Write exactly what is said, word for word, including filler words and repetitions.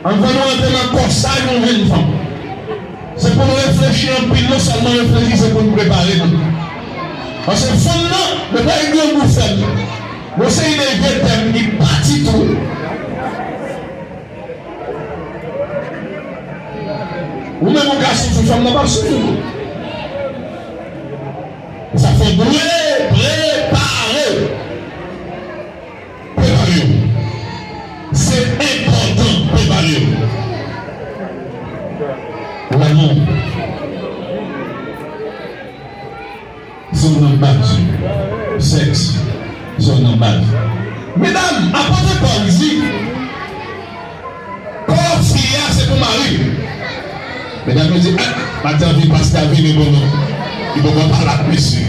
Anvan nou antre nan kòsaj yon jèn fanm, se pou nou reflechi anpil, non sèlman reflechi, se pou nou prepare nou. Paske fanm nan, depi l grangou fè l, yon seri de je tèm ki pati tou. Ou menm ou ka soufri, fanm nan p ap soufri tou. Sa fè w dwe prepare w. Prepare w. Se enpòtan, prepare w. Lanmou. Se yon nan baz. Sèks. Se yon nan baz. Medam, apot Pòl di, kò fi a se pou mari l. Medam yo di, ah, madanm vin, pastè a vini, bon non. Li poko pale ak mesye.